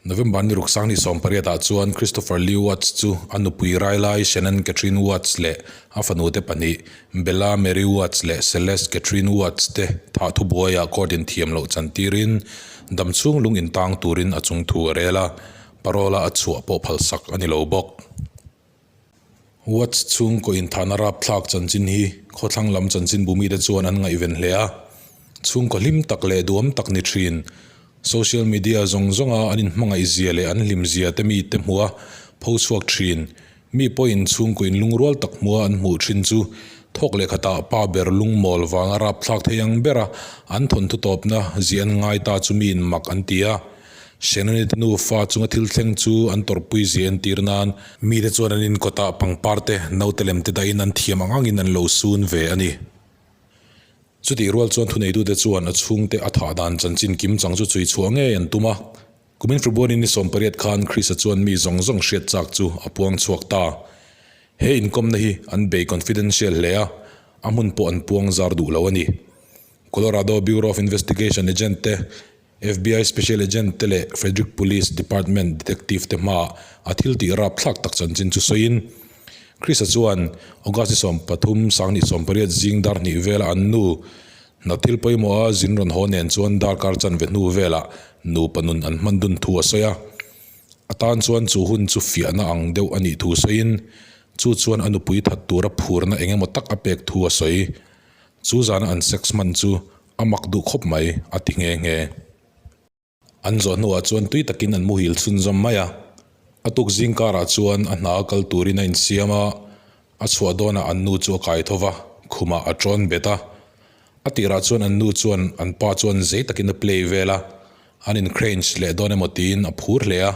November ni ruk sang ni 18 ah chuan Christopher Lee Watts chu a nupui railai Shannon Catherine Watts leh a fanute pahnih Bella Mary Watts leh Celeste Catherine Watts te thah thubuaiah court in thiam loh chantirin damchhung lung intang turin a chungthu a rel a, parole a a chhuah pawh phalsak a ni lo bawk. Watts chhungkaw inthahna rapthlak chanchin hi khawthlang lam chanchin bumite chuan an ngaihven hle a, chhungkaw hlim tak leh duam tak ni thin. Social media zawng zawnga an inhmangaihzia leh an hlimzia te mite hmuha pho chhuak thin. Mi pawhin chhungkaw inlungrual tak hmuha an hmuh thin chu thawk leh khatah pa ber lungmawl vanga rapthlak thei ang bera an thawnthu tawpna ziah an ngai ta chu miin mak an ti a. Shenanite nufa chunga thil thleng chu an tawrhpui zia entir nan mite chuan an inkawtah pangpar te, naute lem te dahin an thiam ang angin an lo sun ve a ni. Chutih rual chuan thuneitute chuan a chhungte a thah dan chanchin kim chang chu chui chhuah ngei an tum a. Kumin February ni 18 khan Chris-a chuan mi zawng zawng hriat chak chu a puang chhuak ta. He inkawmna hi an bei confidential hle a, a hmun pawh an puang zar duh lo a ni. Colorado Bureau of Investigation agent te FBI Special Agent te leh Frederick Police Department Detective te hmaah a thil tih rapthlak tak chanchin chu sawiin, Chris-a chuan August ni 13, 2018 zing dar hnih vela an nu hna thil pawimawha zin rawn haw nen chuan darkar chanve hnu velah nupa nun an hman dun thu a sawi a. A tan chuan chu hun chu fiahna ang deuh a nih thu sawiin, chu chuan a nupui that tura phurna eng emaw tak a pek thu a sawi. Chu zana an sex hman chu A mak duh khawp mai, a ti nghe nghe. An zawh hnuah chuan tui takin an muhil chhunzawm mai a. A tuk zing karah chuan a hna a kal turin a insiam a, a chhuah dawnah an nu chu a kai tho va, khumah a tawn bet a. A tirah chuan an nu chuan an pa chuan zei takin a play vel a, an in crange leh dawn emaw tiin a phur hle a.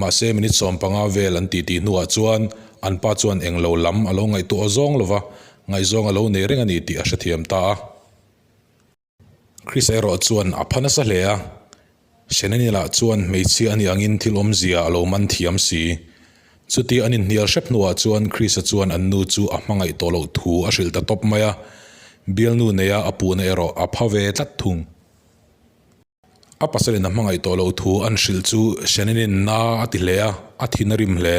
Mahse minute 15 vel an titi hnuah chuan an pa chuan englo lam a lo ngaihtuah zawng lo va, ngaihzawng a lo nei reng a ni tih a hrethiam ta a. Chris erawh chuan a pha nasa hle a, Shenani lah chuan hmeichhia a nih angin thil awmzia a lo man thiam si. Chuti an inhnial hrep hnuah chuan Chris-a chuan an nu chu a hmangaih tawh loh thu a hrilh ta tawp mai a, bialnu neia a puhna erawh a pha ve tlat thung. A pasalin a hmangaih tawh loh thu an hrilh chu Shannon-in na a ti hle a, a thin a rim hle.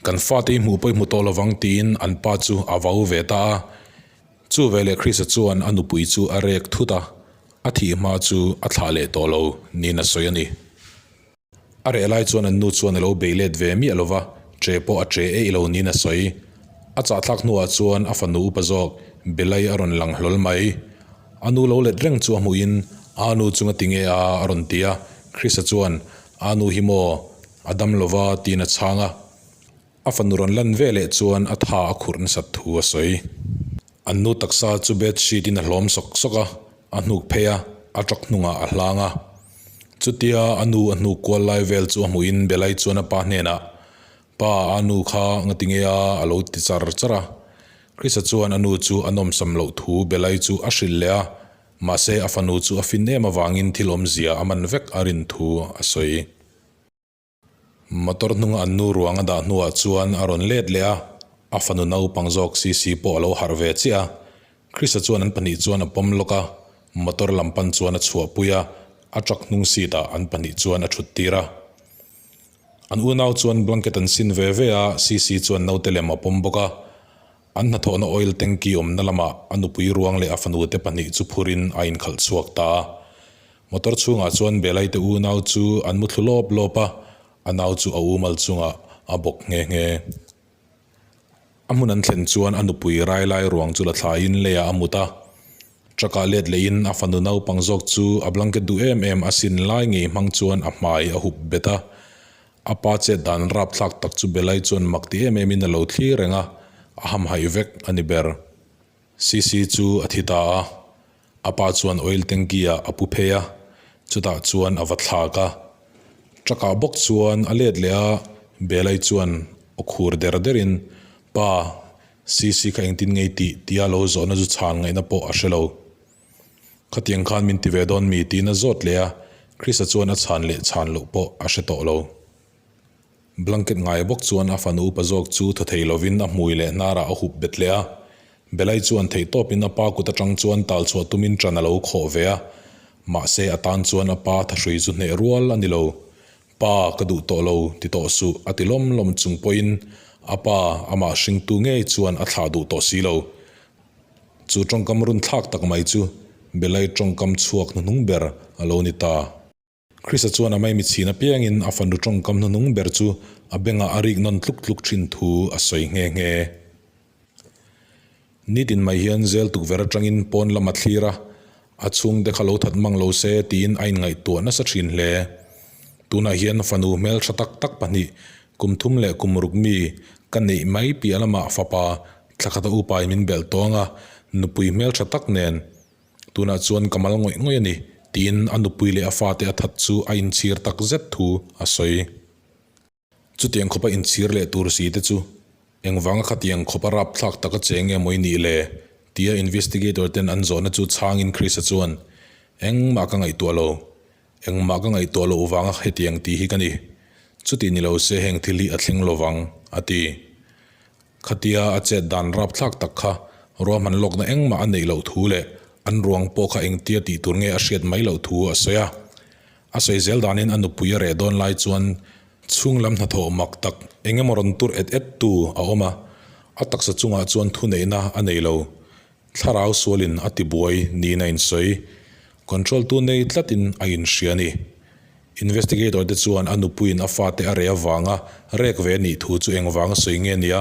Kan fate hi hmuh pawh i hmu tawh lovang tiin an pa chu a vau ve ta a. Chu veleh Chris-a chuan a nupui chu a rek thut a, a thih hma chu a thlah leh tawh lo niin a sawi a ni. A reh lai chuan an nu chuan a lo bei let ve miah lo va, che pawh a che eih lo niin a sawi. A chahthlak hnuah chuan a fanu upa zawk Belai a rawn lang hlawl mai. A nu lo let reng chu a hmuhin a nu chunga ti nge a a rawn ti a, Chrisa chuan a nu hi maw a dam lo va tiin a chhang a. A fanu rawn lan ve leh chuan a tha a khurh nasat thu a sawi. An nu taksa chu bed sheet in a hlawm sawk sawk a, a hnuk phei a, a truck hnungah a hlang a. Chutia a nu a hnuk kual lai vel chu a hmuhin Belai chuan a pa hnenah, Pa, a nu kha ngati nge a? a lo ti char char a. Chrisa chuan a nu chu a nawmsam loh thu Belai chu a hrilh leh a, mahse a fanu chu a fin em avangin thil awmzia a man vek a rin thu a sawi. Motor hnunga an nu ruang a dah hnuah chuan a rawn let leh a, a fanu naupang zawk Sisi pawh a lo harh ve chiah a. Chrisa chuan an pahnih chuan a pawm lawk a, motor lam pan chuan a chhuahpui a, a truck hnung seat ah an pahnih chuan a thut tir a. An unau chuan blanket an sin ve ve a, Sisi chuan naute lem a pawm bawk a. An hnathawhna oil tanky awmna lamah a nupui ruang leh a fanute pahnih chu phurin a inkhalh chhuak ta a. Motor chhungah chuan Belaite unau chu an mu thlu lawp lawp a, a nau chu a umal chungah a bawk nghe nghe. A hmun an thlen chuan a nupui rai lai ruang chu la thlaiin leiah a mut a. Truck-ah let lehin a fanu naupang zawk chu a blanket duh em em a sin lai ngei hmang chuan a hmai a hup bet a. A pa chet dan rapthlak tak chu Belai chuan mak ti em emin a lo thlir reng a, a hamhaih vek a ni ber. Sisi chu a thi ta a, a pa chuan oil tanky ah a pu phei a, chutah chuan a va thlak a. Truck ah bawk chuan a let leh a, Belai chuan aw khur der derin, Pa, Sisi kha engtin ngei tih tia lo zawhna chu chhan ngaihna pawh a hre lo. Khatiang khan min ti ve dawn mi tiin a zawt leh a, Chrisa chuan a chhan leh chhan loh pawh a hre tawh lo. Blanket ngai bawk chuan a fanu upa zawk chu thaw thei lovin a hmui leh hnarah a hup bet leh a. Belai chuan theihtawpin a pa kut atang chuan tal chhuah tumin ṭan a lo khawh ve a. Mahse a tan chuan a pa thahrui chu hneh rual a ni lo. Pa, ka duh tawh lo, ti tawh suh, a ti lawm lawm chung pawhin a pa amah hringtu ngei chuan a thlah duh tawh si lo. Chu tawngkam runthlak tak mai chu Bella-i tawngkam chhuak hnuhnung ber a lo ni ta. Krista chuan a maimi chhin apiangin a fanu tawngkam hnuhnung ber chu a bengah a rik nawn tluk tluk thin thu a sawi nghe nghe. Nitin mai hian zel tukverh atangin pawn lam a thlir a, a chhungte kha lo that mang lo se tiin a inngaihtuah nasa thin hle. Tunah hian fanu hmeltha tak tak pahnih, kum thum leh kum ruk mi ka neih mai piah lamah fapa thlakhata upain min belh tawng a, nupui hmeltha tak nen Tunah chuan ka mal ngawih ngawih a ni, tiin a nupui leh a fate a that chu a inchhir tak zet thu a sawi. Chutiang khawpa inchhir leh tur si te chu engvanga khatiang khawpa rapthlak taka che nge maw i nih le? tia investigator ten an zawhna chu chhangin Chris-a chuan, Engmah ka ngaihtuah lo. Engmah ka ngaihtuah loh vanga hetiang tih hi ka ni. Chuti ni lo se heng thil hi a thleng lovang, a ti. Khatia a chet dan rapthlak tak kha ruahman lawkna engmah a neih loh thu leh an ruang pawh kha engtia tih tur nge a hriat mai loh thu a sawi a. A sawi zel danin a nupui a reh dawn lai chuan chhung lam hnathawh mak tak eng emaw rawn tur et et tu a awm a, a taksa chungah chuan thuneihna a nei lo. Thlarau sualin a tibuai niin a insawi. Control tu nei tlatin a inhria a ni. Investigator te chuan a nupuiin a fate a reh avanga rek ve a nih thu chu engvanga sawi nge nia,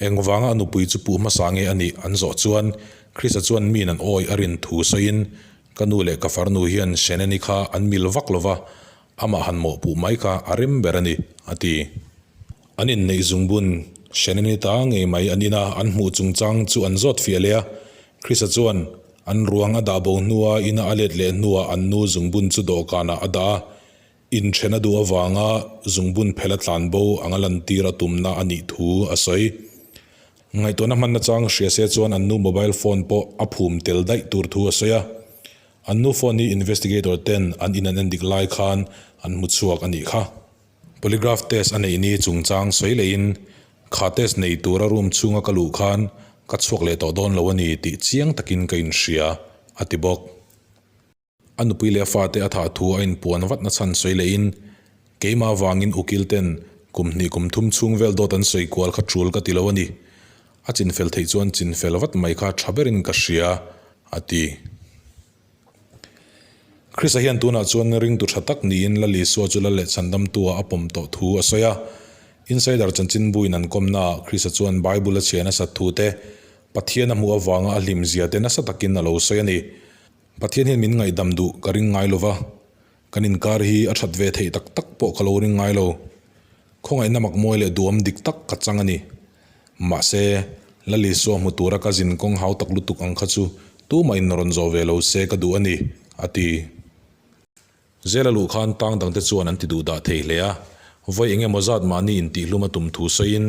engvanga a nupui chu puh hmasa nge a nih an zawh chuan Chris-a chuan miin an awi a rin thu sawiin, Ka nu leh ka farnu hian Shannon-i kha an mil vak lova, amah han mawhpuh mai kha a rem ber a ni, a ti. An inneih zungbun Shannon-i ta ngei mai an ina an hmuh chungchang chu an zawt fiah leh a, Chris-a chuan an ruang a dah bo hnua ina a let leh hnuah an nu zungbun chu dawhkanah a dah a, inthen a duh avanga zungbun phel a tlan bo anga lantir a tumna a nih thu a sawi. Ngaihtuahna hmanna chang hria se chuan an nu mobile phone pawh a phum tel daih tur thu a sawi a, an nu phone hi investigator ten an in an endik lai khan an hmu chhuak a nih kha. Polygraph test a neih ni chungchang sawi leiin, Kha test nei tura room chhunga ka luh khan ka chhuak leh tawh dawn lo a ni tih chiang takin ka inhria, a ti bawk. A nupui leh a fate a thah thu a inpuan vat nachhan sawi leiin, Keimah vangin ukil ten kum hnih kum thum chhung vel dawt an sawi kual kha tul ka ti lo a ni. A chinfel theih chuan chinfel vat mai kha tha berin ka hria, a ti. Krista hian tunah chuan ringtu tha tak niin Lal Isua chu Lal leh Chhandamtua a pawm tawh thu a sawi a. Insider chanchinbuin an kawmnaah Krista chuan Bible a chhiah nasat thu te, Pathian a hmuh avanga a hlimzia te nasa takin a lo sawi a ni. Pathian hian min ngaihdam duh ka ring ngai lova, kan inkar hi a that ve theih tak tak pawh ka lo ring ngai lo. Khawngaihna mak mawi leh duhawm dik tak ka chang a ni. Mahse, Lal Isua hmu tura ka zin kawng hau tak lutuk ang kha chu tumah in rawn zawh ve lo se ka duh a ni, a ti. Zela luh khan tang dangte chuan an ti duh dah thei hle a, vawi eng emaw zat mahni intihlum a tum thu sawiin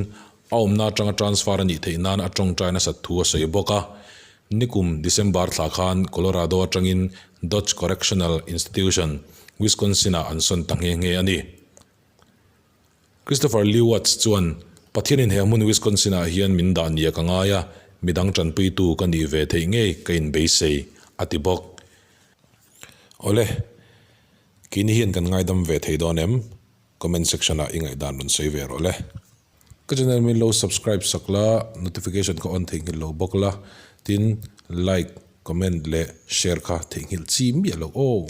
a awmna atanga transfer a nih theih nan a tawngtai nasat thu a sawi bawk a. Nikum December thla khan Colorado atangin Dodge Correctional Institution, Wisconsin-ah an sawn ta nghe nghe a ni. Christopher Lee Watts chuan, Pathianin he hmun Wisconsin-ah hian min dah nia ka ngai a, midang tanpuitu ka nih ve theih ngei ka inbeisei, a ti bawk. Awle, keini hian kan ngaidam ve thei dawn em? Comment section-ah i ngaihdan rawn sawi ve rawh le. Ka channel min lo subscribe sak la, notification ka on theihnghilh lo bawk la, tin like, comment leh share kha theihnghilh chi miah lo aw.